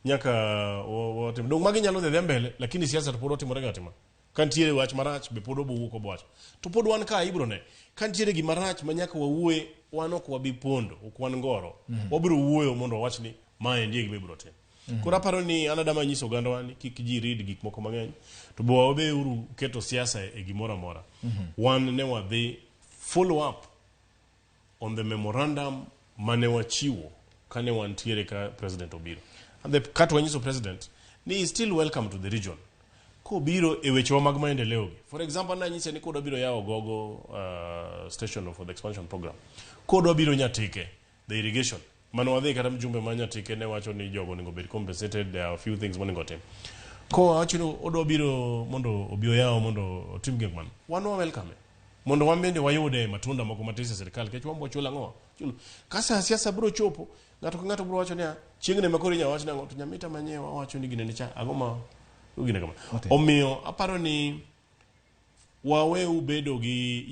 Nyaka watim. Dong magi nyalo dhi adhiya mbele, lakini siasa to pod otimore ga atima. Ka nitiere wach marach be pod obowuok obowacho. To pod wan ka ibro ne. Ka nitiere gima rach ma nyaka wawuoye, wan ok wabi pondo, ok wan ngoro. Wabiro wuoyo mondo wawach ni ma endi e gima ibiro tim. Koro aparo ni an adama nyiso ogandawa ni kik ji read gik moko mang'eny to be wabe uru keto siasa e gimoro amora. Wan ne wadhi follow up on the memorandum mane wachiwo kane wantiere ka president obiro. And the, kato wanyiso president ni is still welcome to the region kobiro e wechewa mag maendeleo gi. For example, nanyise ni kodwa biro yawo Gogo station for the expansion program. Kodwa biro Nyatike, the irrigation. Mane wadhi kata mjumbe ma Nyatike ne wacho ni jogo onego bed compensated, there are a few things monego otim. Kowacho ni odwa biro mondo obi oyaw mondo otim gik mano. Wan wa welcome. Mondo wan bende wayude matunda moko matis e sirkal nikech wan wachulo ang'o? Chulo. Ka sa siasa biro chopo, ng'ato ka ng'ato biro wacho niya, chieng'ne ma koro inyalo wach nang'o to Nyamita manye wawacho ni ginene cha ang'o ma gine kama. Omiyo aparo ni waweu bedo gi